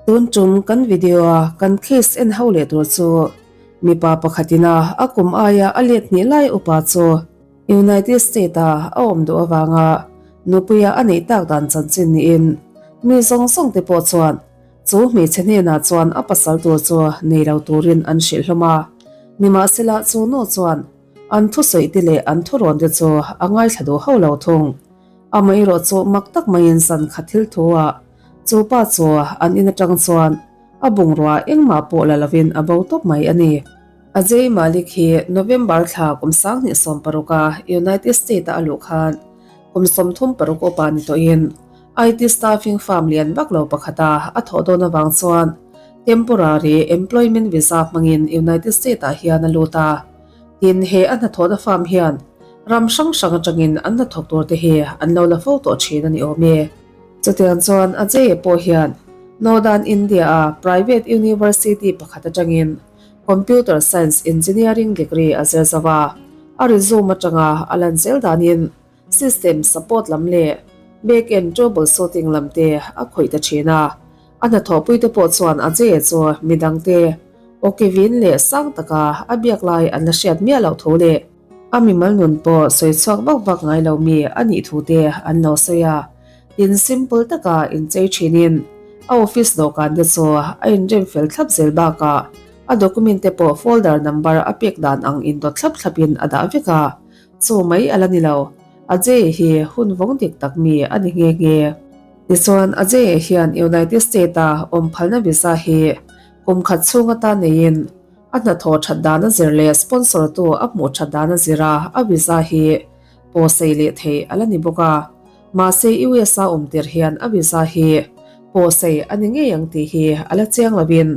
Tun tum kan video a kan case en ho leh tur chu mipa pakhatin a a kum aia a let hnih lai upa chu United State a a awm duh avanga nupuia a neih tak dan chanchin niin mi zawng zawng te pawh chuan chu hmeichhe hnenah chuan a pasal tur chu nei lo turin an hrilh hlawm a. Nimahsela chu nu chuan an thusawi te leh an thurawn te chu a ngaithla duh hauh lo thung. Amaherawh chu mak tak maiin zan khat thil thu ah chu pa chu an in atang chuan a bungrua engmah pawh la lovin a bo tawp mai a ni. Ajay Malik hi November thla kum 2016 a United State a a luh khan kum 36 upa ni tawhin IT staffing firm lian vak lo pakhata a thawh dawn avang chuan temporary employment visa hmangin United State ah hian a lut a. Tin, he a hnathawhna farm hian ram hrang hrang atangin an hnathawk tur te hi an lo la fo tawh thin a ni awm e. Chutiang chuan Ajay pawh hian Northern India-a private university pakhat atangin Computer Science Engineering degree a zir zo a, a resume atanga a lan zel danin system support lam leh back-end troubleshooting lam te a khawih ta thin a. A hnathawhpuite pawh chuan Ajay chu midangte awkivin leh sang taka a biak lai an la hriat miah loh thu leh a mimal nun pawh sawi chhuak vak vak ngai lo mi a nih thu te an lo sawi a. Tin, simple taka inchei thinin a office dawhkan te chu a inrem fel thlap zel bakah a document te pawh folder number a pek dan ang indawt thlap thlapin a dah vek a, chu mai a la ni lo. Ajay hi hun vawng dik tak mi a ni nghe nghe. Tichuan, Ajay hian United State-a awm phalna visa hi kum khat chhung atan neiin a hnathawh that dan a zir leh sponsor-tu a hmuh that dan a zir a, a visa hi pawhsei leh theih a la ni bawk a. Mahse, US-a awm tir hian a visa hi pawhsei a ni ngei ang tih hi a la chiang lovin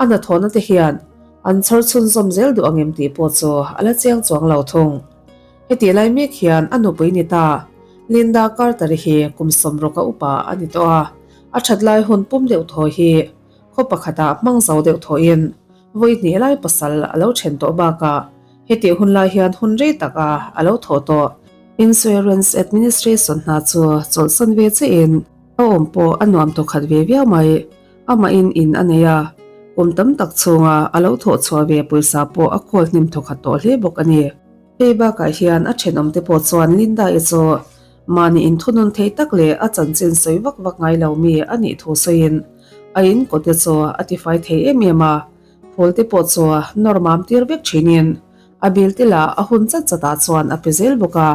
a hnathawhna te hian an chhawr chhunzawm zel duh ang em tih pawh chu a la chiang chuang lo thung. Hetih lai mek hian a nupui ni ta, Linda Carter-i hi kum sawmrawka upa a ni tawh a, a that lai hun pum deuh thaw hi khaw pakhatah hmang zo deuh thawhin vawi hnih lai pasal a lo then tawh bakah hetih hun lai hian hun rei taka a lo thawh tawh. Insurance Administration hna chu chawlhsan ve chiahin a awm pawh a nuam tawkhat ve viau mai. Amahin in a nei a, kum tam tak chhunga a lo thawh chhuah ve pawisa pawh a khawl hnim thawkhat tawh hle bawk a ni. Hei bakah hian a thenawmte pawh chuan Linda-i chu mahni inthunun thei tak leh a chanchin sawi vak vak ngai lo mi a nih thu sawiin a in kawte chu a tifai thei em em a, phawlte pawh chu nawr mam tir vek thinin a bil te lah a hun chat chatah chuan a pe zel bawk a,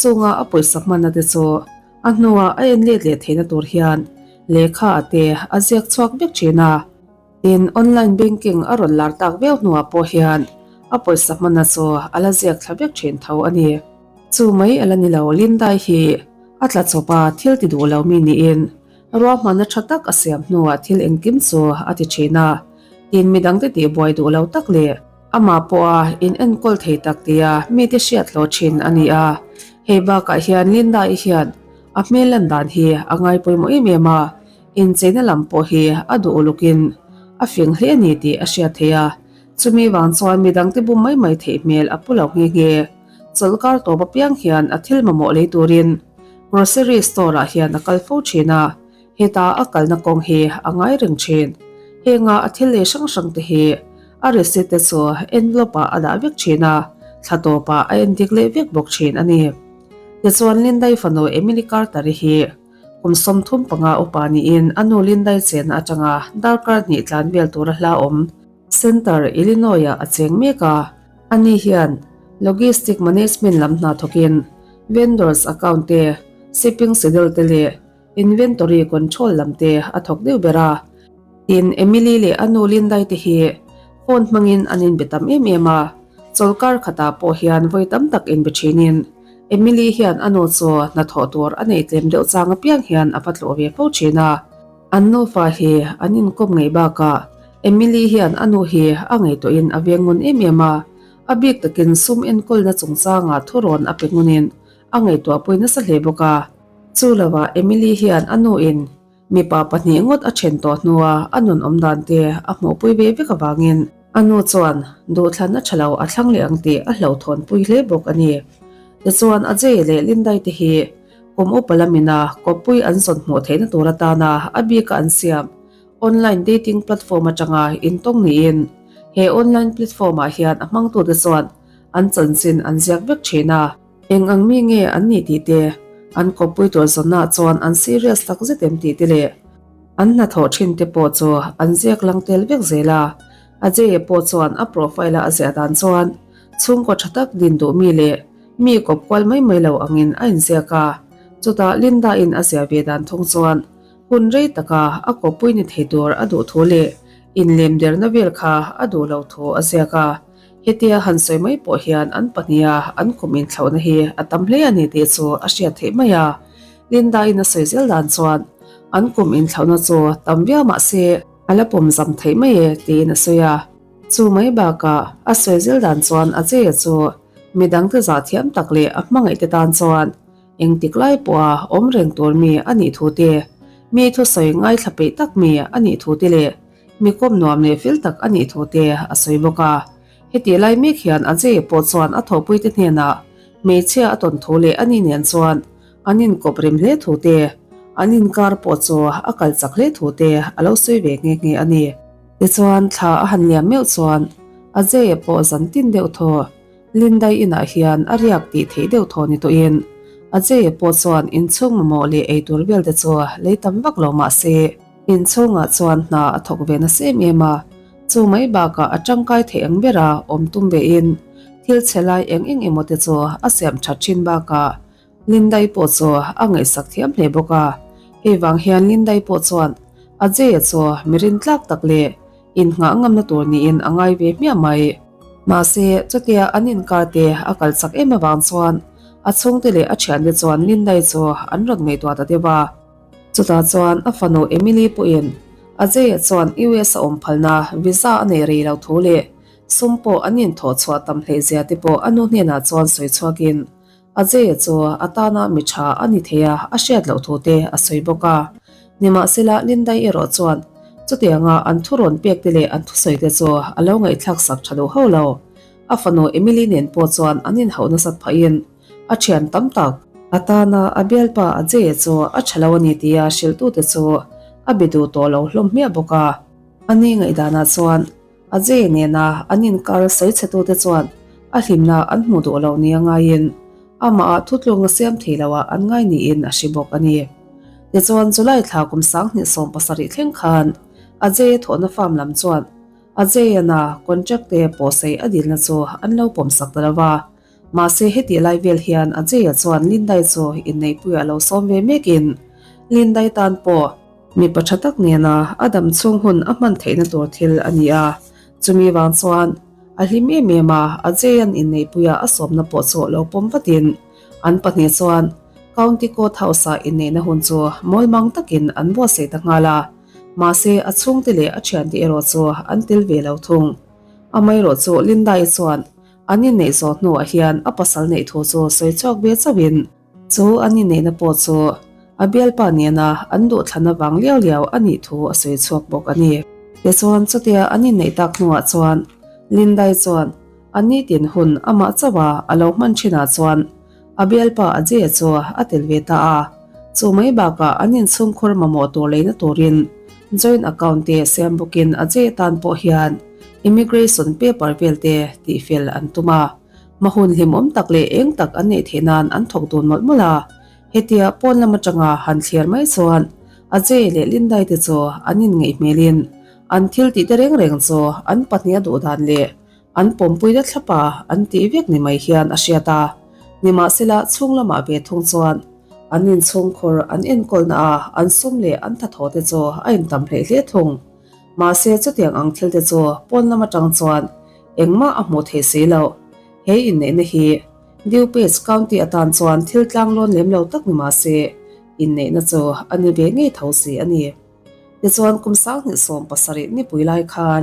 chunga a pawisa hmanna te chu a hnuah a en let leh theihna tur hian lehkha a te a ziak chhuak vek thin a. Tin, online banking a rawn lar tak viau hnuah pawh hian a pawisa hmanna chu a la ziak thla vek thin tho a ni. Chu mai a la ni lo, Lindai hi a tla chawp a, thil ti duh lo mi niin ruahmanna tha tak a siam hnuah thil engkim chu a ti thin a. Tin, midangte tihbuai duh lo tak leh amah pawha in enkawl thei tak tia mite hriat hlawh thin a ni a. Hei bakah hian Lindai hian a hmel lan dan hi a ngai pawimawh em em a. Incheina lam pawh hi a duh ulukin a fing hle a ni tih a hriat theih a, chumi vang chuan midangte bum mai mai theih hmel a pu lo nghe nghe. Chawlhkar tawp apiang hian a thil mamawh lei turin grocery store ah hian a kal fo thin a, heta a kalna kawng hi a ngai reng thin. Henga a thil lei hrang hrang te hi a receipt te chu envelope ah a dah vek thin a, thla tawpah a endik leh vek bawk thin a ni. Tichuan Lindai fanu Emily Carter-i hi Kum 35 upa niin a nu Lindai chenna atanga darkar hnih tlan vel tura hla awm Center, Illinois-ah a cheng mek a. Ani hian Logistic Management lam hna thawkin Vendors Account te, Shipping Schedule te leh Inventory Control lam te a thawk deuh ber a. Tin, Emily leh a nu Lindai te hi phone hmangin an inbe tam em em a, chawlkar khatah pawh hian vawi tam tak inbe thinin Emily hian a nu chu hnathawh tur a nei tlem deuh chang apiang hian a va tlawh ve fo thin a. An nufa hi an inkawp ngei bakah Emily hian a nu hi a ngaihtuahin a veng ngun em em a, a bik takin sum enkawlna chungchangah thurawn a pe ngunin a ngaihtuahpui nasa hle bawk a. Chu lovah Emily hian a nuin Mipa pahnih ngawt a then tawh hnua a nun awm dan te a hmuhpui ve vek avangin a nu chuan duhthlanna tha lo a thlang leh ang tih a hlauhthawnpui hle bawk a ni. Tichuan Ajay leh Lindai te hi kum upa lamina kawppui an zawn hmuh theihna tur atana a bika an siam. Online dating platform atanga intawng niin he online platform ah hian a hmangtute chuan an chanchin an ziak vek thin a. Eng ang mi nge an nih tih te, an kawppui tur zawnnaah chuan an serious tak zet em tih te leh an hnathawh thin te pawh chu an ziak lang tel vek zel a. Ajay-a pawh chuan a profile-a a ziah dan chuan chhungkaw tha tak din duh mi leh mi kawp kual mai mai lo angin a inziak a. Chutah Linda-in a ziah ve dan thung chuan hun rei taka a kawppui ni thei tur a duh thu leh inlem derna vel kha a duh lo thu a ziak a. Hetia han sawi mai pawh hian an pahniha an kum inthlauhna hi a tam hle a ni tih chu a hriat theih mai a. Linda-in a sawi zel dan chuan an kum inthlauhna chu tam viau mah se a la pawm zam theih mai e tiin a sawi a. Chu mai bakah a sawi zel dan chuan Ajay-a chu midangte zah thiam tak leh a hmangaihte tan chuan Engtik lai pawha awm reng tur mi a nih thu te, mi thusawi ngaithla peih tak mi a nih thu te leh mi kawm nuam leh fel tak a nih thu te a sawi bawk a. Hetih lai mek hian Ajay pawh chuan a thawhpuite hnenah hmeichhia a tawn thu leh ani nen chuan an inkawp rem hle thu te, an inkar pawh chu a kal chak hle thu te a lo sawi ve nghe nghe a ni. Tichuan thla a han liam meuh chuan Ajay pawh zan tin deuh thaw Lindai inah hian a riak tih theih deuh thaw ni tawhin Ajay pawh chuan inchhung mamawh leh eitur vel te chu lei tam vak lo mah se inchhungah chuan hna a thawk ve nasa em em a, chu mai bakah a tangkai theih ang bera awm tum vein thil chhe lai eng eng emaw te chu a siam that thin bakah Lindai pawh chu a ngaihsak thiam hle bawk a, hei vang hian Lindai pawh chuan Ajay-a chu mi rintlak tak leh innghah ngamna tur niin a ngai ve hmiah mai. Mahse, chutia an inkar te a kal chak em avang chuan a chhungte leh a thiante chuan Lindai chu an rawn ngaihtuah ta deuh a. Chutah chuan a fanu Emily pawhin Ajay-a chuan US a awm phalna visa a nei rei lo thu leh sum pawh an inthawh chhuah tam hleihzia te pawh a nu hnenah chuan sawi chhuakin Ajay-a chu a tana mi tha a ni thei a, a hriat loh thu te a sawi bawk a. Nimahsela, Lindai erawh chuan chutianga an thu rawn pek te leh an thusawi te chu a lo ngaihthlak sak tha duh hauh lo. A fanu Emily nen pawh chuan an inhauh nasat phahin a thian tam tak. A tana a bialpa Ajay-a chu a tha lo a ni tia hrilhtute chu a be duh tawh lo hlawm hmiah bawk a. Ani ngaihdanah chuan Ajay nena an inkar sawi chhetute chuan a hlimna an hmuh duh lo nia ngaiin amah ah thutlung a siam thei lo ah an ngai niin a hre bawk a ni. Tichuan July thla kum 2017 thleng khan Ajay thawhna farm lam chuan Ajay-ana contract te pawhsei a dilna chu an lo pawmsak ta lo va. Mahse hetih lai vel hian Ajay-a chuan Lindai chu inneihpuiah lo sawm ve mekin Lindai tan pawh Mipa tha tak nena a dam chhung hun a hman theihna tur thil a ni a, chumi vang chuan a hlim em em a, Ajay-a'n inneihpuia a sawmna pawh chu lo pawm vatin an pahnih chuan County Court House-ah inneihna hun chu mawlmang takin an buatsaih ta nghal a, mahse a chhungte leh a thiante erawh chu an tel ve lo thung. Amaherawh chu Linda-i chuan an inneih zawh hnuah hian a pasal neih thu chu sawi chhuak ve chauhin, Chu an inneihna pawh chu a bialpa nena an duhthlan avang liau liau a nih thu a sawi chhuak bawk a ni. Tichuan chutia an inneih tak hnuah chuan Lindai chuan a nitin hun amah chauha a lo hman thinah chuan a bialpa Ajay-a chu a tel ve ta a. Chu mai bakah an inchhungkhur mamawh tur leina turin joint account te siam bawkin Ajay-a tan pawh hian immigration paper vel te tihfel an tum a. Hmahun hlimawm tak leh eng tak an neih theih nan an thawk dun mawlh mawlh a, hetia pawn lam atanga han thliar mai chuan Ajay leh Lindai te chu an inngeih hmelin an thil tih te reng reng chu an pahnih a duh dan leh an pawmpui na thlap a an tih vek ni mai hian a hriat a. Nimahsela chhung lamah ve thung chuan an inchhungkhur an enkawlna a an sum leh an thathaw te chu a intam hleih hle thung. Mahse chutiang ang thil te chu pawn lam atang chuan Engmah a hmuh theih si loh. He inneihna hi DuPage County atan chuan thil tlanglawn lem lo tak ni mah se, inneihna chu a ni ve ngei tho si a ni. Tichuan kum 2017 nipui lai khan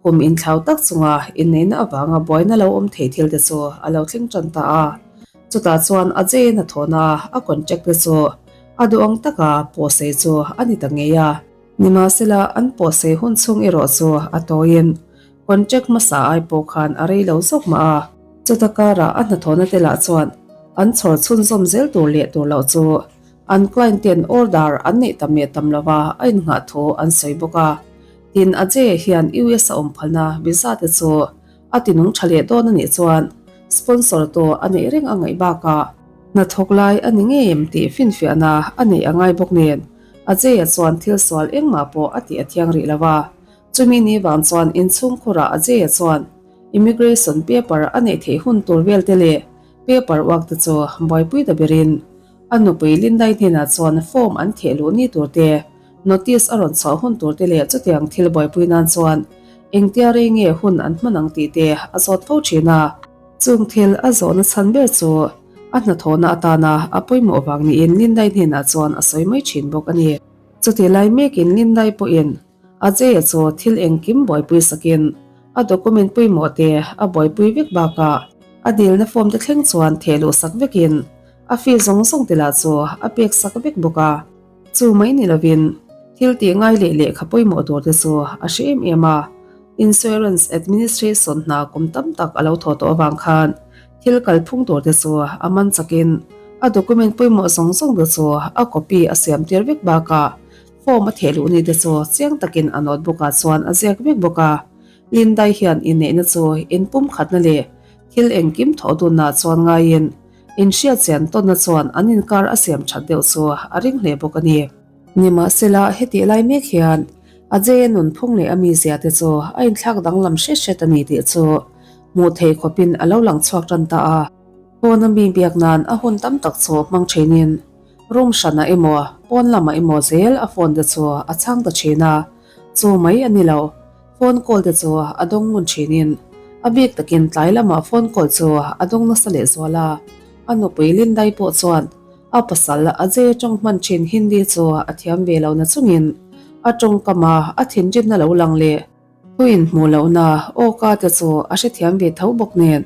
kum inthlau tak chunga inneihna avanga buaina lo awm thei thil te chu a lo thleng tan ta a. Chutah chuan a Jay hnathawhna a contract te chu a duh ang taka pawhsei chu a ni ta ngei a. Nimahsela an pawhsei hun chhung erawh chu a tawiin Contract hmasa ai pawh khan a rei lo zawk mah a, chuta karah a hnathawhna te lah chuan an chhawr chhunzawm zel tur leh tur loh chu An client ten order an neih tam leh tam lova a innghah thu an sawi bawk a. Tin, Ajay hian US a awm phalna visa te chu a tinung tha leh dawn a nih chuan sponsor tu a neih reng a ngaih bakah hnathawk lai a ni ngei em tih finfiahna a neih a ngai bawk nen Ajay-a chuan thil sual engmah pawh a tih a thiang rih lo a. Chumi ni vang chuan inchhungkhurah Ajay-a chuan immigration paper a neih theih hun tur vel te leh paper work te chu buaipui ta berin A nupui Lindai hnenah chuan form an theh luh ni tur te, notice a rawn chhuah hun tur te leh chutiang thil buaipui nan chuan engtia rei nge hun an hman ang tih te a zawt fo thin a. Chung thil a zawhna chhan ber chu a hnathawhna atana a pawimawh vang niin Lindai hnenah chuan a sawi mai thin bawk a ni. Chutih lai mekin Lindai pawhin Ajay-a chu thil engkim buaipui sakin a document pawimawh te a buaipui vek bakah a dilna form te thleng chuan theh luh sak vekin A fee zawng zawng te lah chu a pek sak vek bawk a, chu mai ni lovin thil tih ngai leh lehkha pawimawh tur te chu a hre em em a. Insurance administration hna kum tam tak a lo thaw tawh avang khan thil kalphung tur te chu a man chakin a document pawimawh zawng zawng te chu a copy a siam tir vek bakah form a theh luh ni te chu chiang takin a notebook ah chuan a ziak vek bawk a. Lindai hian inneihna chu inpumkhatna leh thil engkim thawh dunah chuan ngaiin Inhriatchian tawnna chuan an inkar a siam that deuh chu a ring hle bawk a ni. Nimahsela, hetih lai mek hian Ajay-a nunphung leh a mizia te chu a inthlak danglam hret hret a ni tih chu hmuh theih khawpin a lo lang chhuak tan ta a. Phone-a mi biak nan a hun tam tak chu hmang thinin room hranah emaw pawn lamah emaw zel a phone te chu a chhang ta thin a, chu mai a ni lo. Phone call te chu a dawng ngun thinin a bik takin tlai lamah phone call chu a dawng nasa leh zual a. A nupui Lindai pawh chuan a pasal Ajay tawng hman thin Hindi chu a thiam ve lo na chungin a tawngkam a a thinrimna lo lang leh thu inhmuh lohna awka te chu a hrethiam ve tho bawk nen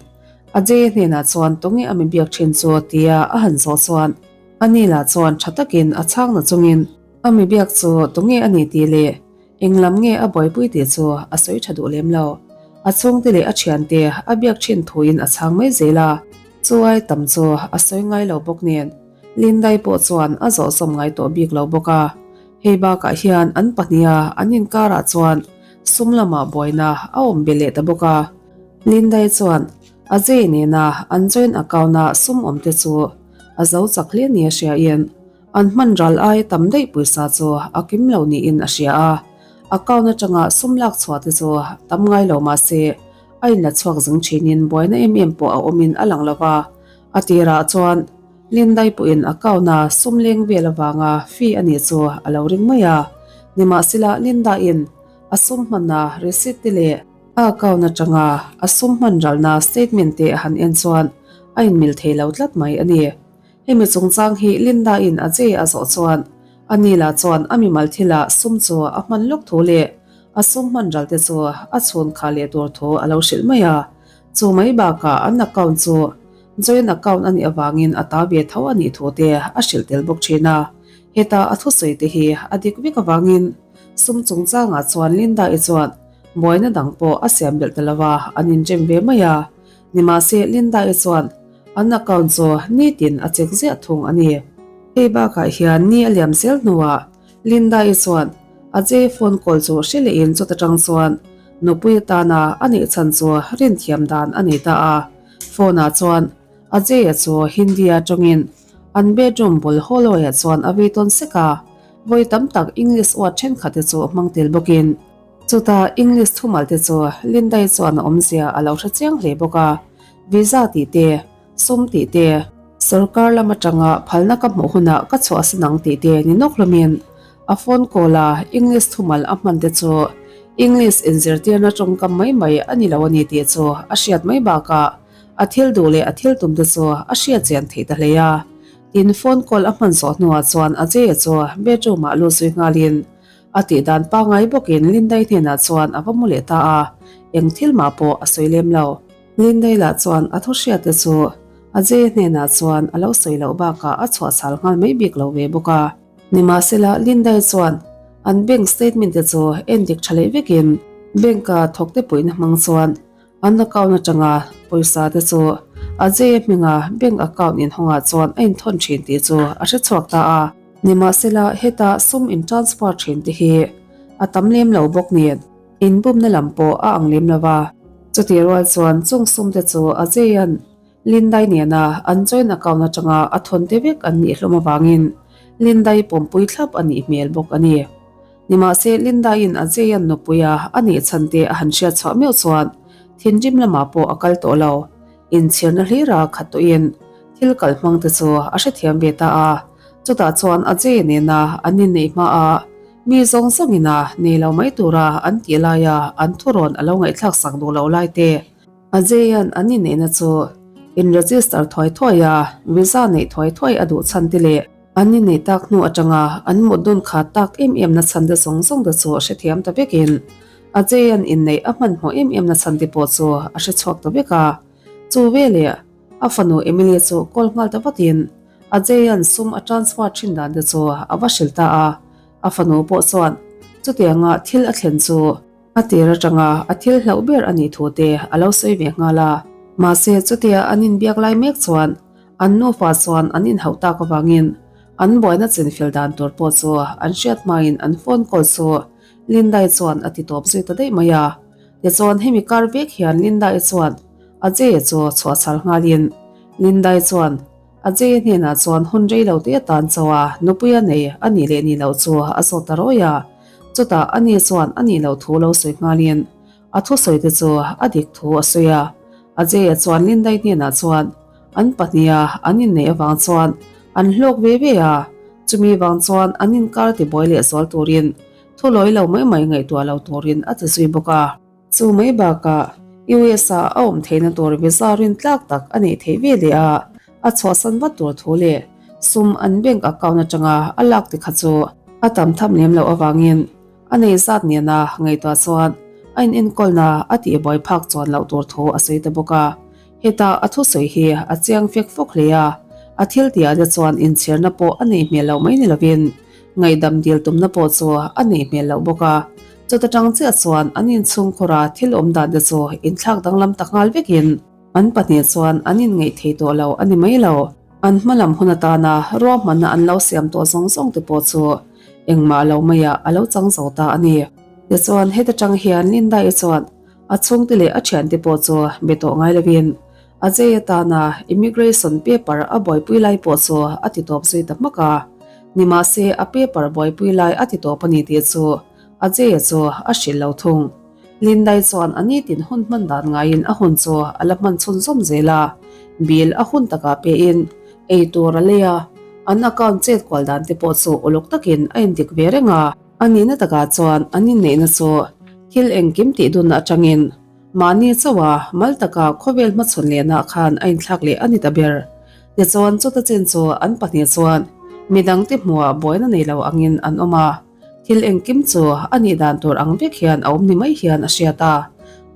Ajay hnenah chuan tunge a mi biak thin chu tia a han zawh chuan ani lah chuan tha takin a chhang na chungin a mi biak chu tunge a ni tih leh Eng lam nge a buaipui tih chu a sawi tha duh lem lo. A chhungte leh a thiante a biak thin thuin a chhang mai zel a, chu ai tam chu a sawi ngai lo bawk nen Lindai pawh chuan a zawh zawm ngai tawh bik lo bawk a. Hei bakah hian an pahniha an inkarah chuan sum lamah buaina a awm be leh ta bawk a. Lindai chuan Ajay nena an joint account-a sum awmte chu a zo chak hle nia hriain An hman ral ai tam daih pawisa chu a kim lo niin a hria a, account atanga sum lak chhuah te chu tam ngai lo mah se a inla chhuak zing thinin buaina em em pawh a awmin a lang lo va. A tirah chuan Lindai pawhin account-a sum leng vel avanga fee a nih chu a lo ring mai a, nimahsela Linda-in a sum hmanna receipt te leh a account atanga a sum hman ralna statement te a han en chuan a inmil thei lo tlat mai a ni. Hemi chungchang hi Linda-in a che a zawh chuan a ni lah chuan a mimal thilah sum chu a hman lawk thu leh a sum hman ral te chu a chhun khah leh tur thu a lo hrilh mai a. Chu mai bakah an account chu joint account a nih avangin a ta ve tho a nih thu te a hrilh tel bawk thin a. Heta a thusawi te hi a dik vek avangin sum chungchangah chuan Linda-i chuan buaina dang pawh a siam belh ta lo a, an inrem ve mai a. Nimahse Linda-i chuan an account chu nitin a check ziah thung a ni. Hei bakah hian ni a liam zel hnuah Linda-i chuan Ajay phone call chu hre lehin chuta tang chuan nupui atana a neih chhan chu rinthiam dan a nei ta a. Phone-ah chuan Ajay-a chu Hindi-a tawngin an bedroom bul hallway-ah chuan a vei tawn sek a, vawi tam tak English word thenkhat te chu hmang tel bawkin. Chutah English thumal te chu Lindai chuan a awmzia a lo hre chiang hle bawk a, visa tih te, sum tih te, sorkar lam atanga phalna ka hmuh hunah ka chhuah sin ang tih te ni nawk hlawmin a phone call a English thumal a hman te chu English inzirtirna tawngkam mai mai a ni lo a ni tih chu a hriat mai bakah a thil duh leh a thil tum te chu a hriat chian theih ta hle a. Tin, phone call a hman zawh hnuah chuan Ajay-a chu bedroom ah lut zui nghalin A tih dan pangngai bawkin Lindai hnenah chuan a va mu leh ta a, eng thil mah pawh a sawi lem lo. Lindai lah chuan a thu hriat te chu Ajay hnenah chuan a lo sawi loh bakah a chhuah chhal nghal mai bik lo ve bawk a. Nimahsela Lindai chuan an bank statement te chu en dik tha leh vekin bank-a thawk te puihna hmang chuan An account atanga pawisa te chu Ajay-a hminga bank account inhawngah chuan a inthawn thin tih chu a hre chhuak ta a. Nimahsela, heta sum in transfer thin te hi a tam lem lo bawk nen inbumna lam pawh a ang lem lo va. Chutih rual chuan chung sum te chu Ajay-a'n Lindai nena an joint account atanga a thawn te vek an nih hlawm avangin Lindai pawmpui thlap a nih hmel bawk a ni. Nimahse, Lindaiin Ajay-a'n nupuia a nih chhan te a han hriat chhuah meuh chuan thinrim lamah pawh a kal tawh lo. Inchhirna hlira khat tawhin thil kal hmang te chu a hrethiam ve ta a. Chutah chuan Ajay nena an inneih hmaah mi zawng zawngin a nei lo mai tura an tih laia an thurawn a lo ngaihthlak sak duh loh lai te, Ajay-a'n an inneihna chu in-register thuai thuai a, visa neih thuai thuai a duh chhan te leh an inneih tak hnu atanga an mut dun khat tak em em na chhan te zawng zawng te chu a hrethiam ta vekin Ajay-a'n inneih a hmanhmawh em em na chhan te pawh chu a hre chhuak ta vek a. Chu veleh a fanu Emily chu call nghal ta vatin Ajay-a'n sum a transfer thin dan te chu a va hrilh ta a, a fanu pawh chuan chutianga thil a thlen chu A tir atanga a thil hlauh ber a nih thu te a lo sawi ve nghal a. Mahse chutia an inbiak lai mek chuan an nufa chuan an inhauh tak avangin an buaina chinfel dan tur pawh chu an hriat hmain an phone call chu Lindai chuan a ti tawp zui ta daih mai a. Tichuan hemi kar vek hian Lindai chuan Ajay-a chu chhuahchhal nghalin Lindai chuan Ajay-a hnenah chuan hun rei lo te atan chauh a nupui a nei a nih leh nih loh chu a zawt ta rawi a. Chutah ani chuan a nih loh thu lo sawi nghalin a thusawi te chu a dik thu a sawi a. Ajay-a chuan Lindai hnenah chuan an pahniha an inneih avang chuan an hlawk ve ve a, chumi vang chuan an inkar tibuai leh zual turin thu lawi lo mai mai ngaihtuah lo turin a ti zui bawk a. Chu mai bakah US-a a awm theihna tur visa rin tlak tak a neih theih ve leh a, a chhuahsan vat tur thu leh sum an bank account atanga a lak ti kha chu a tam tham lem loh avangin a nei zat nena ngaihtuah chuan a inenkawlna a tihbuai phak chuan loh tur thu a sawi ta bawk a. Heta a thusawi hi a chiang fek fawk hle a, a thil tihah te chuan inchhirna pawh a neih hmel loh mai ni lovin ngaihdam dil tumna pawh chu a neih hmel loh bawk a. Chuta tang chiah chuan an inchhungkhura thil awm dan te chu inthlak danglam ta nghal vekin an pahnih chuan an inngeih thei tawh lo a ni mai lo. An hmalam hun atana ruahmanna an lo siam tawh zawng zawng te pawh chu engmah lo maiah a lo chang zo ta a ni. Tichuan heta tang hian Linda-i chuan A chhungte leh a thiante pawh chu be tawh ngai lovin Ajay atana immigration paper a buaipui lai pawh chu a ti tawp zui ta hmak a. Nimahse a paper buaipui lai a ti tawp a ni tih chu Ajay-a chu a hrilh lo thung. Lindai chuan a nitin hun hman dan ngaiin a hun chu a la hman chhunzawm zel a, bill a hun takah pein ei tur a lei a, an account chet kual dan te pawh chu uluk takin a indik ve reng a. A nihna takah chuan an inneihna chu thil engkim tih dunna atangin mahni chauha mal taka khawvel hmachhawn lehna khan a inthlak leh a ni ta ber. Tichuan chuta chin chu an pahnih chuan midangte hmuhah buaina nei lo angin an awm a, thil engkim chu a nih dan tur ang vek hian a awm ni mai hian a hriat a.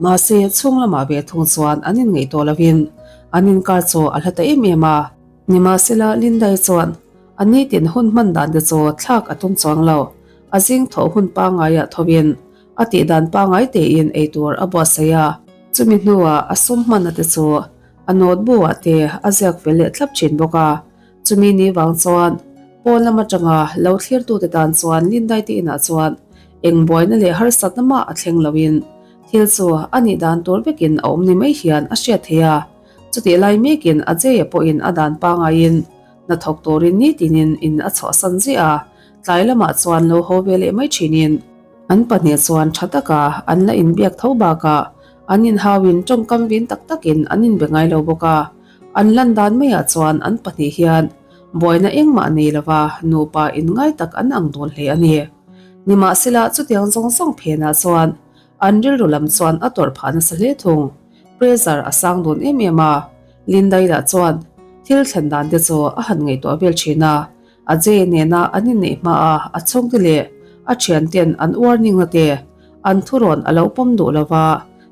Mahse chhung lamah ve thung chuan an inngeih tawh lovin an inkar chu a hla ta em em a. Nimahsela Lindai chuan A nitin hun hman dan te chu thlak a tum chuang lo. A zing thawh hun pangaiah thovin a tih dan pangai tein ei tur a buatsaih a. Chumi hnuah a sum hmanna te chu a notebook ah te a ziak fel leh thlap thin bawk a. Chumi ni vang chuan pawn lam atanga lo thlirtute tan chuan Lindai te inah chuan eng buaina leh harsatna mah a thleng loin thil chu a nih dan tur vekin a awm ni mai hian a hriat theih a. Chutih lai mekin Ajay-a pawhin a dan pangaiin Hnathawk turin nitinin in a chhuahsan ziah a, tlai lamah chuan lo haw ve leh mai thinin an pahnih chuan tha taka an la inbiak tho bakah an inhauin tawngkam vin tak takin an inbe ngai lo bawk a, an lan dan maiah chuan an pahnih hian buaina engmah nei lova nupa inngai tak an ang dawn hle a ni. Nimahsela chutiang zawng zawng phenah chuan an rilru lam chuan a tawrh phah nasa hle thung. Pressure a sang dawn em em a, Lindai lah chuan thil thlen dan te chu a han ngaihtuah vel thin a, Ajay nena an inneih hma a a chhungte leh a thianten an warning na te an thurawn a lo pawm duh lo va,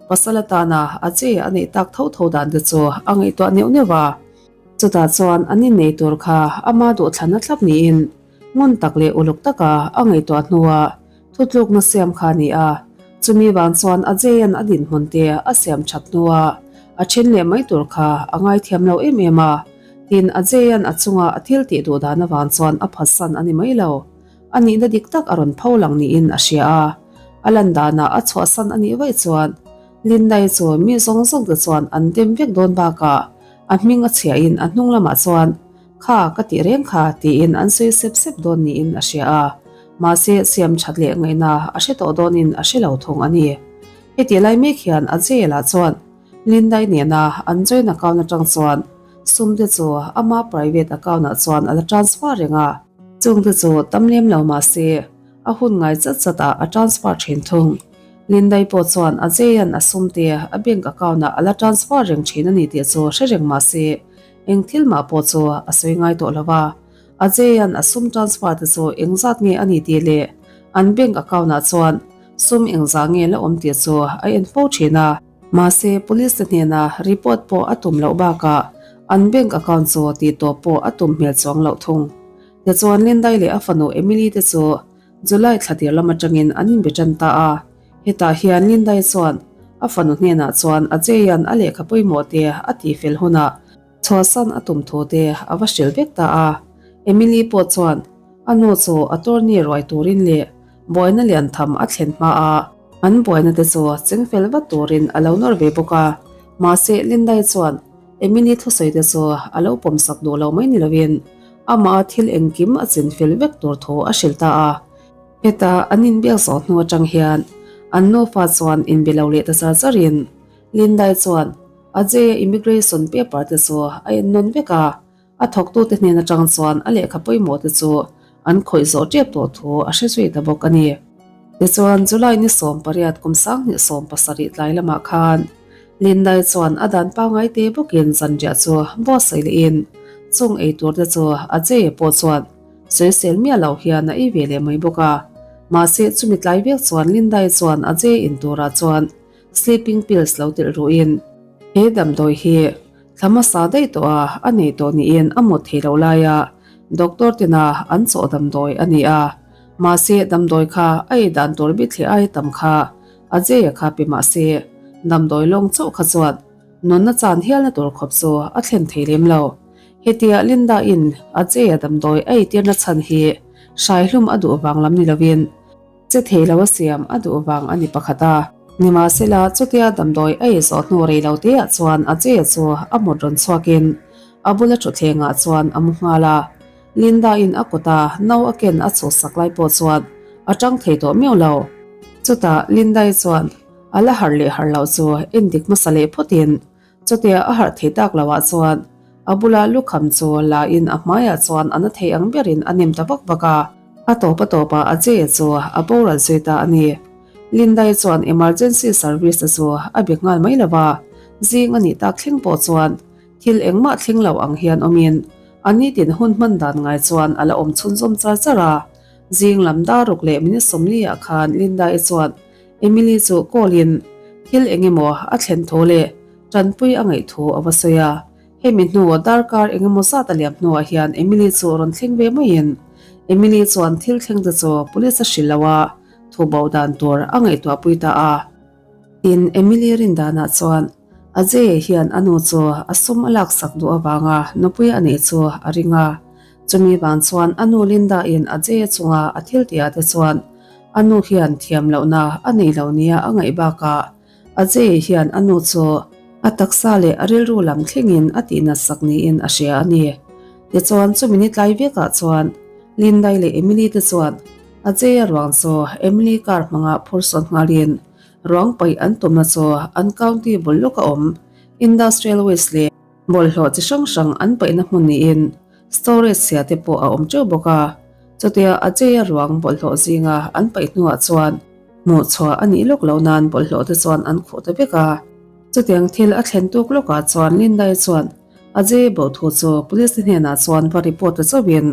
pasal atana Ajay a neih tak tho tho dan te chu a ngaihtuah neuh neuh a. Chutah chuan an innei tur kha ama duhthlanna thlap niin ngun tak leh uluk taka a ngaihtuah hnuah Thutlukna siam kha a ni a, chumi vang chuan Ajay-a'n a dinhmun te a siam that hnua. A then leh mai tur kha a ngaithiam lo em em a, tin Ajay-a'n a chunga a thil tih duh dan avang chuan a phatsan a ni mai lo. A nihna dik tak a rawn pho lang niin a hria a, a lan danah a chhuahsan a nih vaih chuan Lindai chu mi zawng zawng te chuan an dem vek dawn bakah a hming a chhiahin a hnung lamah chuan kha ka tih reng kha tiin an sawi sep sep dawn niin a hria a, mahse siam that leh ngaihna a hre tawh dawnin a hre lo thung a ni. Heti lai mek hian a jail-ah chuan Lindai nena an joint account atang chuan sum te chu ama private account-ah chuan a la transfer reng a. Chung te chu tam lem lo mah se a hun ngai chat chat ah a transfer thin thung. Lindai pawh chuan a jail-an a sum te a bank account-ah a la transfer reng thin a ni tih chu hre reng mah se eng thil mah pawh chu a sawi ngai tawh lo a. Ajay-a'n a sum transfer te chu engzat nge a ni tih leh an bank account-ah chuan sum engzah nge la awm tih chu a en fo thin a. Mahse, police te hnena report pawh a tum loh bakah an bank account chu tih tawp pawh a tum hmel chuang loh thung. Tichuan Lindai leh a fanu Emily te chu July thla tir lam atangin an inbe tan ta a. Hetah hian Lindai chuan a fanu hnenah chuan Ajay-a'n a lehkha pawimawh te a tihfel hunah Chhuahsan a tum thu te a va hrilh vek ta a. Emily pawh chuan a nu chu a tourney ruai turin leh buaina lian tham a thlen hma a, an buaina te chu cheng fel vat turin a lo nawr ve bawk a. Mahse Lindai chuan Emily thusawi te chu a lo pawmsak duh lo mai ni lovin amah a thil engkim a chin fel vek tur thu a hrilh ta a. Heta an inbiak zawh hnu atang hian an nufa chuan inbe lo leh ta char charin Lindai chuan Ajay-a immigration paper te chu a en nawn vek a, a thawktute hnen atang chuan a lehkha pawimawh te chu an khawih zawh tep tawh thu a hre zui ta bawk a ni. Tichuan, July ni 18 kum 2017 tlai lamah khan Lindai chuan a dan pangngai te bawkin zanriah chu buatsaih lehin chung ei tur te chu Ajay-a pawh chuan sawisel miah loh hian a ei ve leh mai bawk a. Mahse, chumi tlai vek chuan Lindai chuan Ajay in turah chuan Sleeping pills lo telh ruhin he damdawi hi thla hmasa daih tawh a, a nei tawh niin a mut thei loh laia doctor tina an chawh damdawi a ni a. Mahse damdawi kha a ei dan tur bithli aia tam kha a Jay-a kha pe mahse damdawi lawng chauh kha chuan nunna chan hialna tur khawp chu a thlen thei lem lo. Hetia Linda-in a Jay-a damdawi a eitirna chhan hi hraihlum a duh vang lam ni lovin, Che thei lo a siam a duh vang a ni pakhat a. Nimahsela, chutia damdawi a ei zawh hnu rei lo teah chuan a che chu a mut rawn chhuakin a bula thutthlengah chuan a mu nghal a. Linda-in a kuta no a ken a chhuhsak lai pawh chuan a tang thei tawh miau lo. Chutah Linda-i chuan a la harh leh harh loh chu endik hmasa leh phawtin Chutia a harh thei tak lo ah chuan a bula lukham chu la in a hmaiah chuan a na thei ang berin a nem ta vak vak a. A tawp a tawpah a che chu a boral zui ta a ni. Lindai chuan emergency service te chu a be nghal mai lo va, zing a nih tak thleng pawh chuan thil engmah thleng lo ang hian awmin a nitin hun hman dan ngai chuan a la awm chhunzawm char char a. Zing lam daruk leh minute 40 ah khan Lindai chuan Emily chu call in thil eng emaw a thlen thu leh tanpui a ngaih thu a va sawi a. Hemi hnu darkar eng emaw zat a liam hnuah hian Emily chu rawn thleng ve maiin Emily chuan thil thleng te chu police a hrilh lo a, thu bo dan tur a ngaihtuahpui ta a. Tin, Emily rin danah chuan Ajay hian a nu chu a sum a laksak duh avanga nupui a neih chu a ring a. Chumi vang chuan a nu Linda in Ajay chunga a thil tihah te chuan a nu hian thiam lohna a nei lo nia a ngaih bakah Ajay hian a nu chu a taksa leh a rilru lam thlengin a tihnat sak niin a hria a ni. Tichuan chumi ni tlai vekah chuan Lindai leh Emily te chuan Ajay-a ruang chu Emily car hmanga phur sawn nghalin Ruang paih an tumna chu an county bul lawka awm industrial waste leh bawlhhlawh chi hrang hrang an paihna hmun niin storage chhia te pawh a awm teuh bawk a. Chutia Ajay-a ruang bawlhhlawh zinga an paih hnuah chuan hmuh chhuah a nih lawk loh nan bawlhhlawh te chuan an khuh ta vek a. Chutiang thil a thlen tuk lawkah chuan Linda-i chuan Ajay bo thu chu police te hnenah chuan va report ta chauhin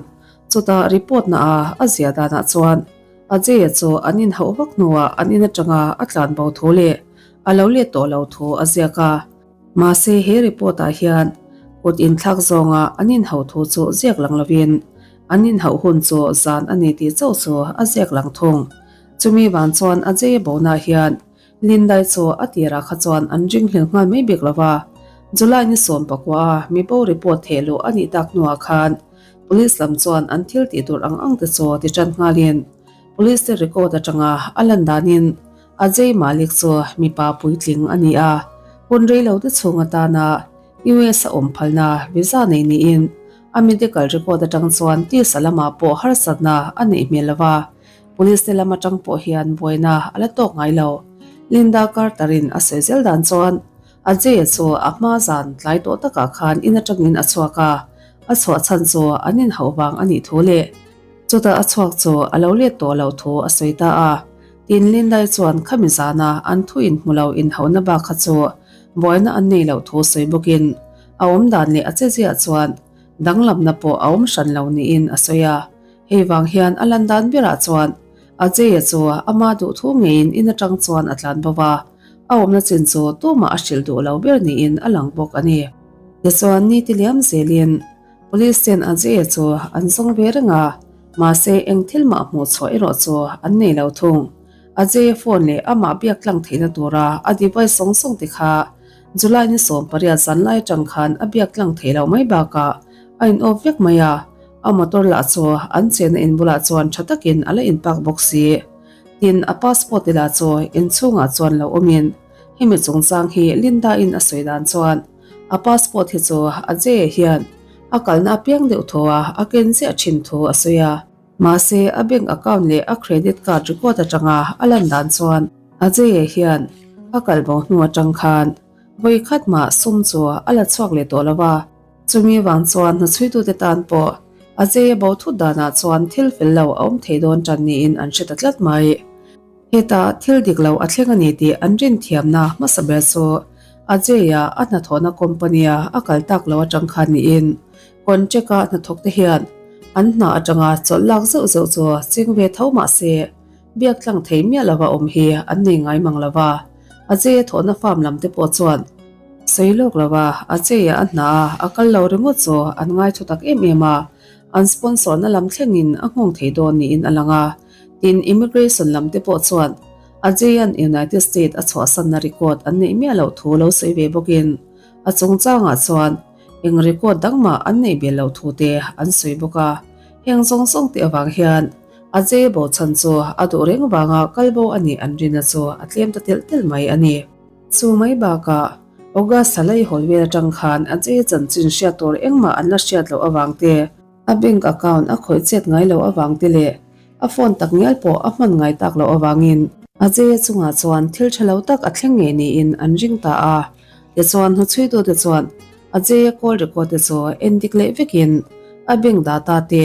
chutah report na a a zia danah chuan Ajay-a chu an inhauh vak hnuah an in atanga a tlan bo thu leh a lo let tawh lo thu a ziak a. Mahse he report-ah hian kut inthlak zawnga an inhauh thu chu ziak lang lovin an inhauh hun chu zan a ni tih chauh chu a ziak lang thung. Chumi vang chuan Ajay-a bonah hian Lindai chu a tirah kha chuan an ringhlel nghal mai bik lo va. July ni 19 a mibo report theh luh a nih tak hnuah khan Police lam chuan an thil tih tur ang ang te chu ti tan nghalin Police te record atanga a lan danin Ajay Malik chu mipa puitling a ni a, hun reilo te chhung atana US a awm phalna visa nei niin a medical record atang chuan tisa lamah pawh harsatna a neih hmel lo va, Police te lam atang pawh hian buaina a la tawk ngai lo. Linda Carter-in a sawi zel dan chuan Ajay-a chu a hma zan tlai tawh takah khan in atangin a chhuak a, a chhuah chhan chu an inhauh vang a nih thu leh chutah a chhuak chu a lo let tawh loh thu a sawi ta a. Tin, Lindai chuan khami zana an thu inhmu lo inhauhna bak kha chu buaina an nei loh thu sawi bawkin a awm dan leh a che ziah chuan danglamna pawh a awm hran lo niin a sawi a. Hei vang hian a lan dan berah chuan Ajay-a chu ama duhthu ngeiin in atang chuan a tlan bo va, a awmna chin chu tumah a hrilh duh lo ber niin a lang bawk a ni. Tichuan ni ti liam zelin Police ten Ajay-a chu an zawng ve reng a, mahse eng thil mah hmuh chhuah erawh chu an nei lo thung. Ajay-a phone leh amah biak tlang theihna tura a device sawng sawng te kha July ni 18 zan lai atang khan a biak tlang theih loh mai bakah a in off vek mai a. A motor lah chu an chenna in bulah chuan tha takin a la in park bawk si. Tin, a passport te lah chu inchhungah chuan lo awmin hemi chungchang hi Linda-in a sawi dan chuan a passport hi chu Ajay-a hian a kalna apiang deuh thaw a a ken ziah thin thu a sawi a. Mahse, a bank account leh a credit card record atanga a lan dan chuan Ajay-a hian a kalbo hnu atang khan vawi khat mah sum chu a la chhuak leh tawh lo a. Chumi vang chuan hnachuitute tan pawh a zei a bo thut danah chuan thil fel lo a awm thei dawn tan niin an hre ta tlat mai. Hetah thil dik lo a thleng a ni tih an rin thiamna hmasa ber chu a zeia a hnathawhna company-a a kal tak lo atang khan niin contract-a hnathawkte hian an hna atanga chawlh lak zeuh zeuh chu ching ve tho mah se biak tlang thei miah lova awm hi an nei ngai mang lo va. A zeia thawhna farm lam te pawh chuan Sawi lawk lo a, a chei a a hna a, a kal lo ringawt chu an ngai thu tak em em a, an sponsor na lam thlengin a nghawng thei dawn niin a lang a. Tin, immigration lam te pawh chuan Ajay-a'n United State a chhuahsanna record an neih miah loh thu lo sawi ve bawkin a chungchangah chuan eng record dang mah an neih bel loh thu te an sawi bawk a. Heng zawng zawng te avang hian Ajay bochhan chu a duh reng vanga kal bo a nih an rinna chu a tlem ta telh telh mai a ni. Chu mai bakah, August thla lei hawl vel atang khan a che chanchin hriat tur engmah an la hriat loh avang te, a bank account a khawih chet ngai loh avang te leh a phone tak ngial pawh a hman ngai tak loh avangin a che chungah chuan thil tha lo tak a thleng ngei niin an ring ta a. Tichuan hnuchhuitute chuan a che call record te chu en dik leh vekin a bank data te,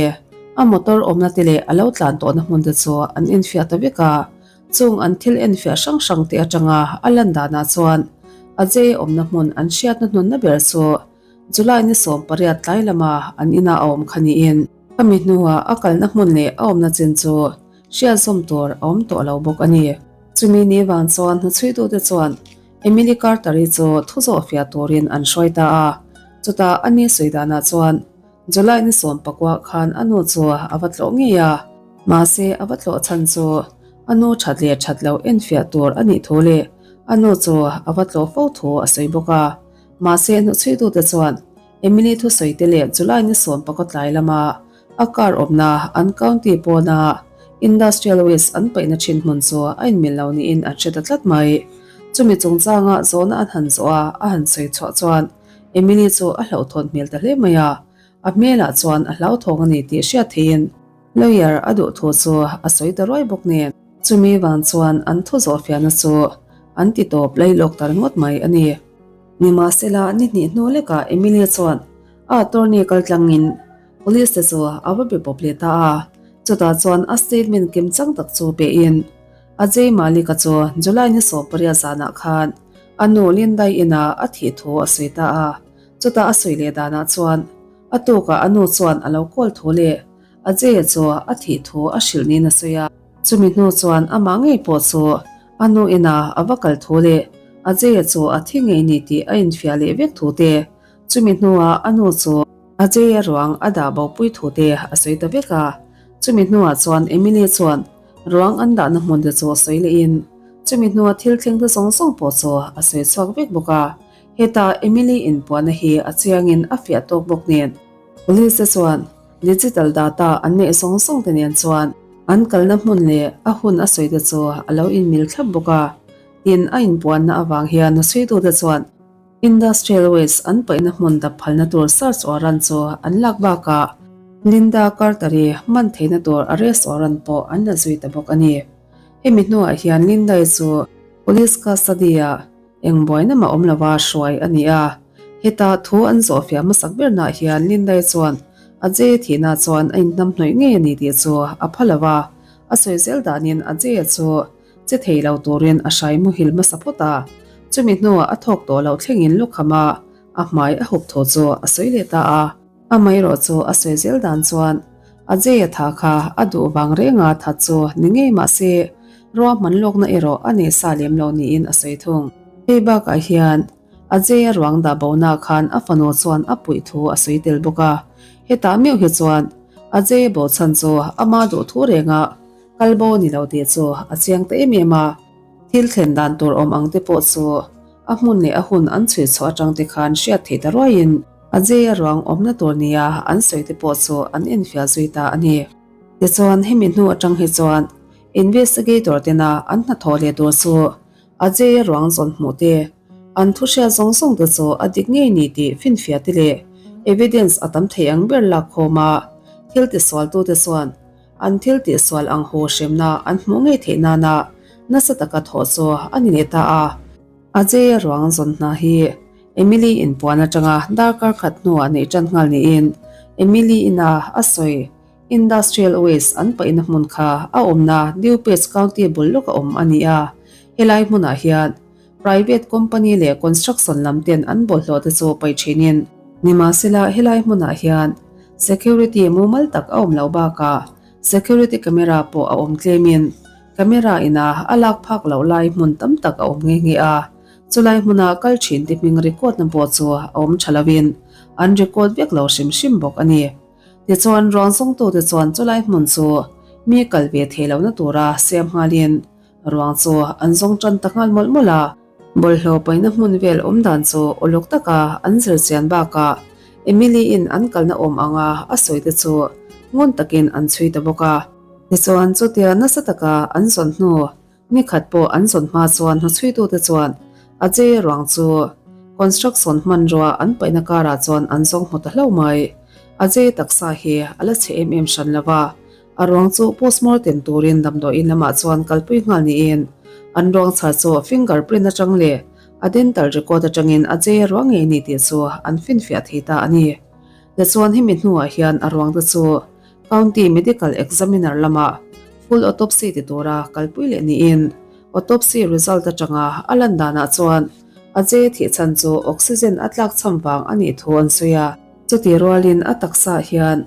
a motor awmna te leh a lo tlan tawhna hmun te chu an enfiah ta vek a. Chung an thil enfiah hrang hrang te atanga a lan danah chuan Ajay awmna hmun an hriatna hnunna ber chu July ni 18 tlai lama an inah a awm kha niin khami hnuah a kalna hmun leh a awmna chin chu hriat zawm tur a awm tawh lo bawk a ni. Chumi ni vang chuan hnuchhuitute chuan Emily Carter-i chu thu zawh fiah turin an hruai ta a, chutah a ni sawi danah chuan July ni 19 khan a nu chu a va tlawh ngei a, mahse a va tlawh chhan chu a nu that leh that loh enfiah tur a nih thu leh a nu chu a va tlawh fo thu a sawi bawk a. Mahse hnuchhuitute chuan Emily thusawi te leh July ni 19 tlai lama a car awmna an county pawna industrial waste an paihna thin hmun chu a inmil lo niin an hre ta tlat mai. Chumi chungchanga zawhna an han zawh a, a han sawi chhuah chuan Emily chu a hlauhthawn hmel ta hle mai a, a hmelah chuan a hlauthawng a ni tih hriat theihin lawyer a duh thu chu a sawi ta ruai bawk nen. Chumi vang chuan an thu zawhfiahna chu an ti tawp lailawk ta ringawt mai a ni. Nimahsela, ni hnih hnu lekah Emily chuan a attorney kaltlangin police te chu a va be pawp leh ta a, chutah chuan a statement kimchang tak chu pehin Ajay Malik-a chu July ni 18 zanah khan A nu Lindai inah a thih thu a sawi ta a, chutah a sawi leh danah chuan a tukah a nu chuan a lo kawl thu leh Ajay-a chu a thih thu a hrilh niin a sawi a. Chumi hnu chuan amah ngei pawh chu a nu inah a va kal thu leh Ajay-a chu a thi ngei ni tih a infiah leh vek thu te, chumi hnuah a nu chu Ajay-a ruang a dah bo pui thu te a sawi ta vek a. Chumi hnuah chuan Emily chuan Ruang an dahna hmun te chu a sawi lehin chumi hnua thil thleng te zawng zawng pawh chu a sawi chhuak vek bawk a. Heta Emily inpuahna hi a chiangin a fiah tawk bawk nen. Police te chuan digital data an neih zawng zawng te nen chuan an kalna hmun leh a hun a sawi te chu a lo inmil thlap bawk a. Tin, a inpuanna avang hian hnuchhuitute chuan Industrial waste an paihna hmun dap phalna tur search warrant chu an lak bakah Linda Carter-i man theihna tur arrest warrant pawh an la zui ta bawk a ni. Hemi hnuah hian Linda-i chu police custody-ah eng buaina mah awm lova hruai a ni a. Heta thu an zawhfiah hmasak bernaah hian Linda-i chuan Ajay-a thihna chuan a inhnamhnawih ngei a ni tih chu a pha lo va, a sawi zel danin Ajay-a chu Che thei lo turin a hrai muhil hmasa phawt a, chumi hnuah a thawk tawh loh thlengin lukham a, a hmai a hup thaw chu a sawi leh ta a. Amaherawh chu a sawi zel dan chuan Ajay-a tha kha a duh vang renga that chu ni ngei mah se, ruahman lawkna erawh a nei sa lem lo niin a sawi thung. Hei bakah hian Ajay-a ruang dah bona khan a fanu chuan a puih thu a sawi tel bawk a, hetah meuh hi chuan Ajay-a bochhan chu ama duh thu renga Kal bo ni lo tih chu a chiang ta em em a, thil thlen dan tur awm ang te pawh chu a hmun leh a hun an chhui chhuah atang te khan hriat theih ta ruaiin Ajay-a ruang awmna tur nia an sawi te pawh chu an enfiah zui ta a ni. Tichuan hemi hnu atang hi chuan investigator tena an hnathawh leh tur chu Ajay-a ruang zawn hmuh te, an thu hriat zawng zawng te chu a dik ngei ni tih finfiah te leh evidence a tam thei ang ber lak khawm a, thil tisualtute chuan An thil tihsual ang hu hremna an hmuh ngei theih nana nasa taka thawh chu a ni leh ta a. Ajay-a ruang zawn hna hi Emily inpuan atanga darkar khat hnuah neih tan nghal niin Emily ina a sawi Industrial Waste an paihna hmun kha a awmna DuPage County bul lawka awm a ni a. Helai hmunah hian Private company leh construction lam ten an bawlhhlawh te chu paih thinin nimahsela helai hmunah hian security mumal tak a awm loh bakah security camera pawh a awm tlemin camera ina a lak phak loh lai hmun tam tak a awm nghe nghe a, chulai hmuna kal thin te hming record na pawh chu a awm tha lovin an record vek lo hrim hrim bawk a ni. Tichuan ruang zawngtute chuan chulai hmun chu mi kal ve thei lohna tura siam nghalin Ruang chu an zawng tan ta nghal mawlh mawlh a, bawlhhlawh paihna hmun vel awm dan chu uluk taka an zir chian bakah Emily-in an kalna awm anga a sawi te chu ngun takin an chhui ta bawk a. Tichuan chutia nasa taka an zawn hnu nikhat pawh an zawn hma chuan hnuchhuitute chuan Ajay-a ruang chu construction hmanrua an paihna karah chuan an zawng hmu ta hlauh mai. Ajay-a taksa hi a la chhe em em hran lo va, A ruang chu postmortem turin damdawiin lamah chuan kalpui nghal niin an ruang chhar chu finger print atang leh a dental record atangin a chei a ruang ngei ni tih chu an finfiah thei ta a ni. Tichuan hemi hnuah hian a ruang te chu County Medical Examiner lamah full autopsy ti tura kalpui leh niin autopsy result atanga a lan danah chuan a chei thih chhan chu oxygen a tlakchham vang a nih thu an sawi a. Chutih rualin a taksaah hian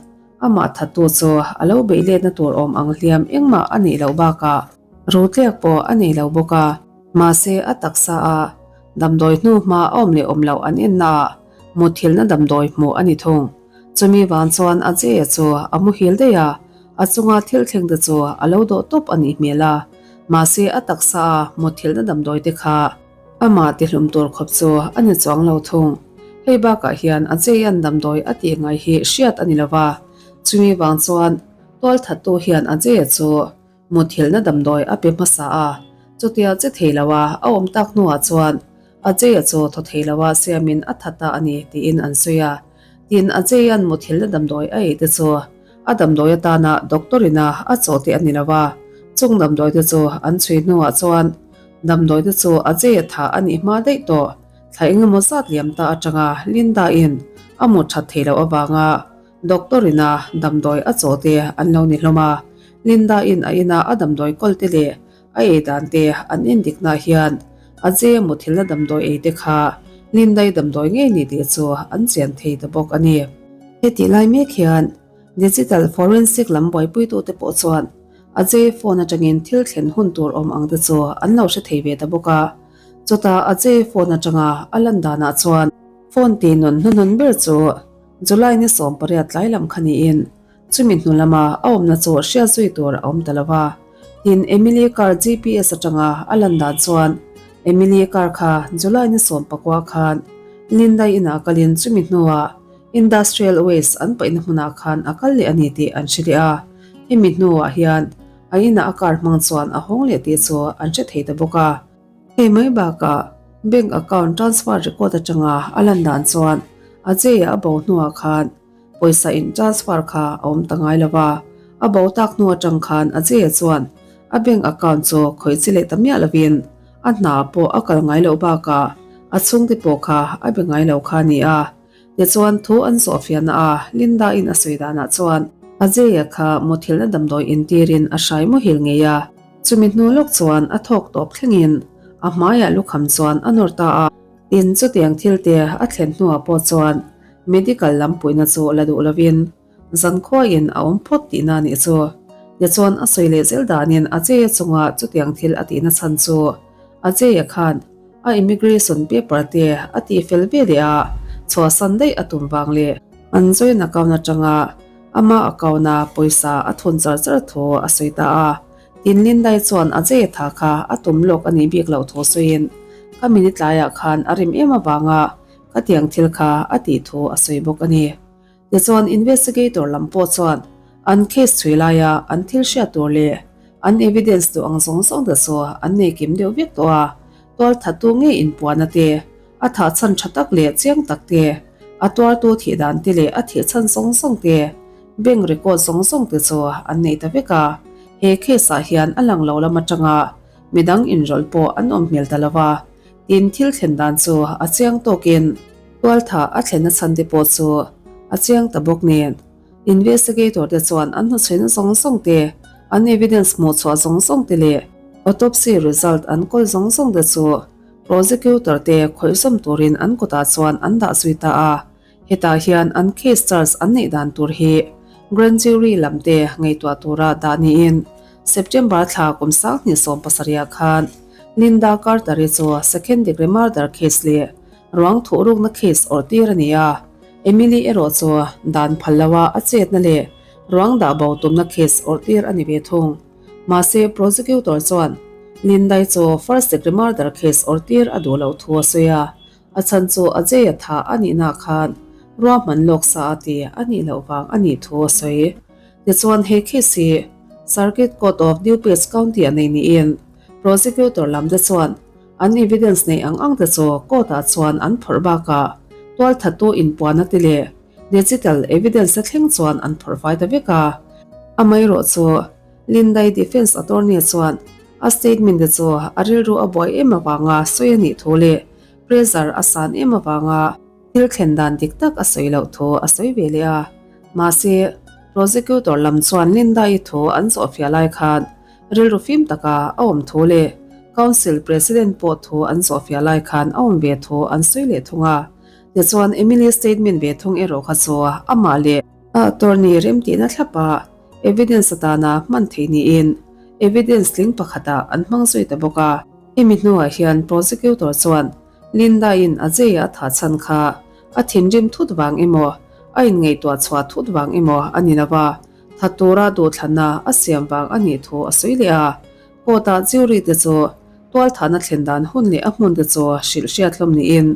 Amah thattu chu a lo beih letna tur awm ang hliam engmah a nih loh bakah rutliak pawh a nei lo bawk a. Mahse a taksa a damdawi hnu hma a awm leh awm loh an ennaah mutthilhna damdawi hmuh a ni thung. Chumi vang chuan Ajay-a chu a muhil daih a, a chunga thil thleng te chu a lo dawh tawp a nih hmel a. Mahse a taksa a mutthilhna damdawi te kha Amah tihlum tur khawp chu a ni chuang lo thung. Hei bakah hian a Jay-a'n damdawi a tih ngai hi hriat a ni lo va, chumi vang chuan tualthattu hian a Jay-a chu muthilhna damdawi a pe hmasa a, chutia che thei lo a a awm tak hnuah chuan a Jay-a chu thaw thei lo a siamin a that ta a ni tiin an sawi a. Tin, a Jay-a'n muthilhna damdawi a ei te chu a damdawi atana doctor ina a chaw te a ni lo va, chung damdawi te chu an chhui hnuah chuan Damdawi te chu a chei a tha a nih hma daih tawh. Thla engemaw zat liam ta atanga Linda in a mut that theih loh avanga doctor ina damdawi a chaw te an lo ni hlawm a. Linda in a ina a damdawi kawl te leh a ei dan te an endik nah hian a chei a muthilhna damdawi ei te kha Linda i damdawi ngei ni tih chu an chian thei ta bawk a ni. Hetih lai mek hian Digital forensic lam buaipuitute pawh chuan Ajay phone atangin thil thlen hun tur awm ang te chu an lo hre thei ve ta bawk a. Chutah Ajay phone atanga a lan danah chuan phone tih nun hnuhnun ber chu July ni 18 tlai lam kha niin chumi hnu lama a awmna chu hriat zui tur a awm ta lo va. Tin, Emily car GPS atanga a lan dan chuan Emily car kha July ni 19 khan. Lindai inah kalin chumi hnuah Industrial Waste an paihna hmunah khan a kal leh a ni tih an hre leh a. Hemi hnuah hian a inah a car hmang chuan a hawng leh tih chu an hre thei ta bawk a. Hei mai bakah bank account transfer record atanga a lan dan chuan Ajay-a a bo hnuah khan Pawisa in transfer kha a awm ta ngai lo va, a bo tak hnu atang khan Ajay-a chuan a bank account chu khawih chi leh ta miah lovin a hna pawh a kal ngai loh bakah a chhungte pawh kha a be ngai lo kha a ni a. Tichuan thu an zawh fiahna a Linda-in a sawi danah chuan Ajay-a kha muthilhna damdawi intirin a hrai muhil ngei a, chumi hnu lawk chuan a thawk tawp thlengin a hmaiah lukham chuan a nawr ta a. Tin, chutiang thilte a thlen hnuah pawh chuan Medical lam puihna chu la duh lovin zankhuain a awm phawt tihna a nih chu. Tichuan a sawi leh zel danin Ajay-a chunga chutiang thil a tihna chhan chu Ajay-a khan a immigration paper te a tih fel ve leh a chhuahsan daih a tum vang leh an joint account atanga ama account-a pawisa a thun char char thu a sawi ta a. Tin Lindai chuan Ajay-a tha kha a tum lawk a nih bik loh thu sawiin ka minute tlaiah khan a rim em avanga Khatiang thil kha a tih thu a sawi bawk a ni. Tichuan investigator lam pawh chuan an case chhui laia an thil hriat tur leh an evidence duh ang zawng zawng te chu an nei kim deuh vek tawh a, tualthattu ngei inpuahna te, a thah chhan tha tak leh chiang tak te, a tuartu thih dan te leh a thih chhan zawng zawng te, bank record zawng zawng te chu an nei ta vek a. He case ah hian a lang lo lam atanga midang inrawlh pawh an awm hmel ta lo va. Tin, thil thlen dan chu a chiang tawkin tualtha a thlenna chhan te pawh chu a chiang ta bawk nen. Investigator te chuan an hnuchhuina zawng zawng te, an evidence hmuh chhuah zawng zawng te leh autopsy result an kawl zawng zawng te chu prosecutor te khawih zawm turin an kutah chuan an dah zui ta a. Hetah hian an case charge an neih dan tur hi Grand Jury lam te ngaihtuah tura dah niin September thla kum 2017 khan Linda Carter-i chu second degree murder case leh ruang thuhrukna case awrh tir a ni a, Emily erawh chu dan phal loha a chetna leh ruang dah bo tumna case awrh tir a ni ve thung. Mahse prosecutor chuan Linda-i chu first degree murder case awrh tir a duh loh thu a sawi a, A chhan chu Ajay-a tha a nihna khan ruahman lawk sa a ti a nih loh vang a nih thu a sawi. Tichuan he case hi Circuit Court of DuPage County a nei niin Prosecutor lam te chuan an evidence neih ang ang te chu court ah chuan an phawrh bakah tualthattu inpuahna te leh digital evidence te thleng chuan an phawrh fai ta vek a. Amaherawh chu Lindai defence attorney chuan a statement te chu a rilru a buai em avanga sawi a nih thu leh pressure a san em avanga thil thlen dan dik tak a sawi loh thu a sawi ve leh a. Mahse, prosecutor lam chuan Linda-i thu an zawhfiah lai khan rilru fim taka a awm thu leh council president pawh thu an zawhfiah lai khan a awm ve thu an sawi leh thung a. Tichuan, Emily statement ve thung erawh kha chu amah leh a attorney remtihna thlapa Evidence atana hman theih niin evidence tling pakhatah an hmang zui ta bawk a. Hemi hnuah hian prosecutor chuan Linda-in Ajay-a a thah chhan kha a thinrim thut vang emaw, a inngaihtuah chhuah thut vang emaw a ni lo va, that tura duhthlanna a siam vang a nih thu a sawi leh a. Court-ah jury te chu tualthahna thlen dan hun leh a hmun te chu hrilh hriat hlawm niin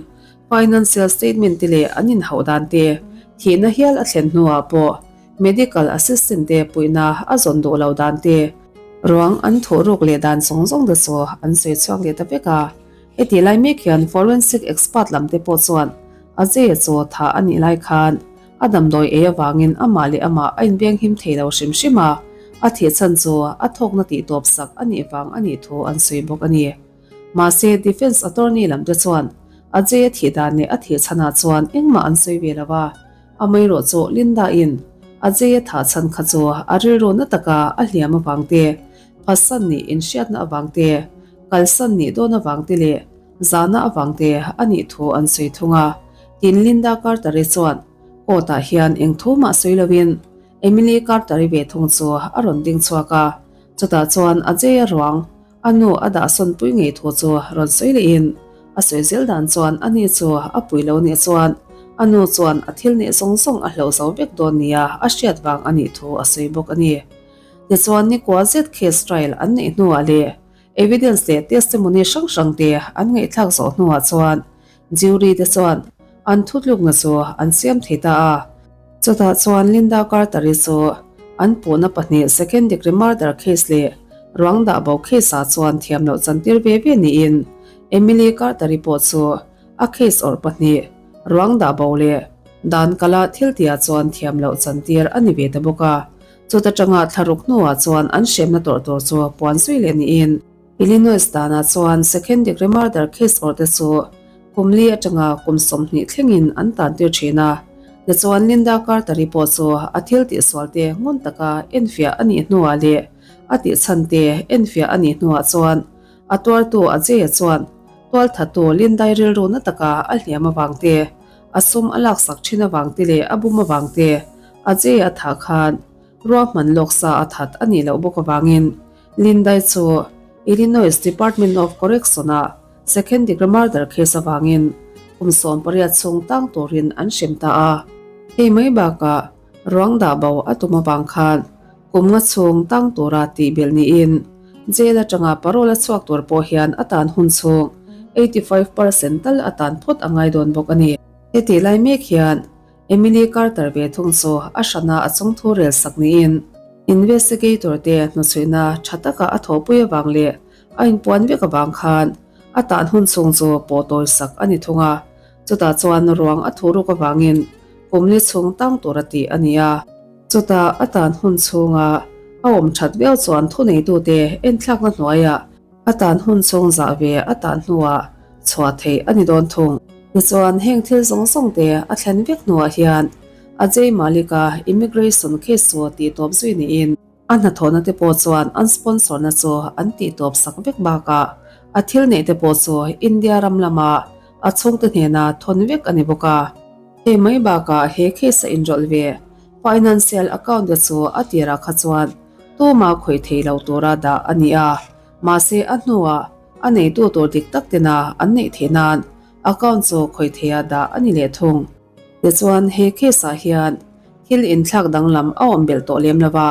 financial statement te leh an inhauh dan te thihna hial a thlen hnuah pawh Medical assistant te puihna a zawn duh lo dan te, ruang an thuh ruk leh dan zawng zawng te chu an sawi chhuak leh ta vek a. Hetih lai mek hian forensic expert lam te pawh chuan Ajay-a chu thah a nih lai khan a damdawi ei avangin amah leh amah a invenghim thei lo hrim hrim a, a thih chhan chu a thawkna tih tawp sak a nih vang a nih thu an sawi bawk a ni. Mahse defence attorney lam te chuan Ajay-a thih dan leh a thih chhanah chuan engmah an sawi ve lo a. Amaherawh chu Linda-in Ajay-a thah chhan kha chu a rilru na taka a hliam avang te, phatsan nih inhriatna avang te, kalsan nih dawn avang te leh zahna avang te a nih thu an sawi thung a. Tin, Linda Carter-i chuan court-ah hian eng thu mah sawi loin Emily Carter-i ve thung chu a rawn ding chhuak a, chutah chuan Ajay-a ruang A nu a dahsawn pui ngei thu chu rawn sawi lehin a sawi zel dan chuan a ni chu a pui lo nih chuan a nu chuan a thil neih zawng zawng a hloh zo vek dawn nia a hriat vang a nih thu a sawi bawk a ni. Tichuan nikua zet case trial an neih hnuah leh evidence leh testimony hrang hrang te an ngaihthlak zawh hnuah chuan jury te chuan. an thutlukna chu an siam thei ta a. Chutah chuan Linda Carter-i chu an puhna pahnih second degree murder case leh ruang dah bo case-ah chuan thiam loh chantir ve ve niin Emily Carter-i pawh chu a case awrh pahnih ruang dah bo leh dan kala thil tihah chuan thiam loh chantir a ni ve ta bawk a. Chuta tanga thlaruk hnuah chuan an hremna tawrh tur chu puan zui leh niin Illinois danah chuan second degree murder case awrhte chu kum li atanga kum 20 thlengin an tantir thin a. Tichuan Linda Carter-i pawh chu a thil tihsualte ngun taka enfiah a nih hnuah leh a tihchhante enfiah a nih hnuah chuan a tuartu Ajay-a chuan tualthattu Linda-i rilru na taka a hliam avangte, a sum a laksak thin avangte leh a bum avangte Ajay-a thah khan ruahman lawksa a that a nih loh bawk avangin Lindai chu Illinois Department of Correction-ah second degree murder case avangin kum 18 chhung tang turin an hrem ta a. Hei mai bakah ruang dah bo a tum avang khan kum nga chhung tang tura tih belh niin jail atanga parole a chhuak tur pawh hian a tan hun chhung 85 percent tal a tan phawt a ngai dawn bawk a ni. Hetih lai mek hian Emily Carter ve thung chu a hrana a chungthu rel sak niin investigator te hnuchhuihna tha taka a thawhpui avang leh a inpuan vek avang khan a tan hun chhung chu pawh tawi sak a ni thung a, chutah chuan ruang a thu ruk avangin kum li chhung tang tur a tih a ni a. Chutah a tan hun chhunga a awm that viau chuan thuneitute enthlakna hnuaiah A tan hun chhung zah ve a tan hnuah chhuah theih a ni dawn thung. Tichuan heng thil zawng zawng te a thlen vek hnuah hian Ajay Malik-a immigration case chu tih tawp zui niin a hnathawhna te pawh chuan an sponsor na chu an tih tawp sak vek bakah a thil neih te pawh chu India ram lama a chhungte hnena thawn vek a ni bawk a. Hei mai bakah he case a inrawlh ve financial account te chu a tirah kha chuan Tuma khawih thei lo tura dah a ni a, mahse a hnuah a neitu tur dik tak tena an neih theih nan account chu khawih theia dah a ni leh thung. Tichuan he case ah hian thil inthlak danglam a awm belh tawh lem lo va,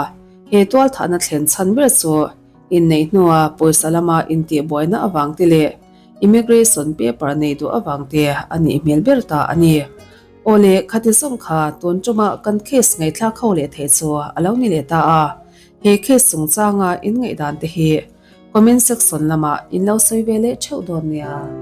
he tualthahna thlen chhan ber chu inneih hnua pawisa lama intihbuaina avang te leh immigration paper nei duh avang te a nih hmel ber ta a ni. Awle, khati zawng kha tun ṭuma kan case ngaihthlak ho leh theih chu a lo ni leh ta a, he case chungchanga in ngaihdan te hi comment section lamah in lo sawi ve leh ṭheuh dawn nia.